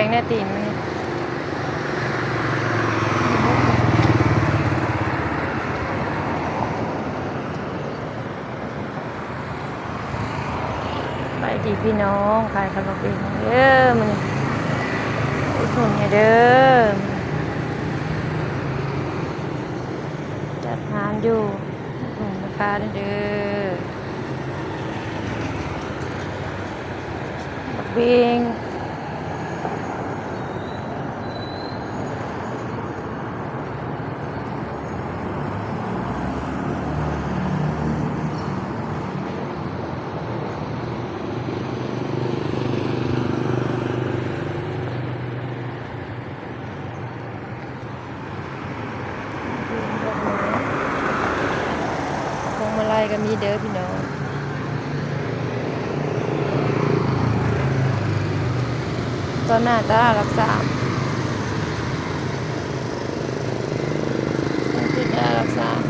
ງແນ່ຕີນມັນນີ້. ສະບາຍດີພີ່ນ້ອງ ຂາຍຂະໜົມເອງເດີມື້ນີ້ ອຸດໜູນແດ່ເດີ ຈັດງານຢູ່ ອຸດໜູນແມ່ຄ້າແດ່ເດີ. ບັກເບັງ ດອກໄມ້ ພວງມາໄລກໍມີເດີພີ່ນ້ອງ ຕໍ່ໜ້າຕະຫຼາດຫຼັກສາມ ທາງຂຶ້ນຕະຫຼາດຫຼັກສາມ.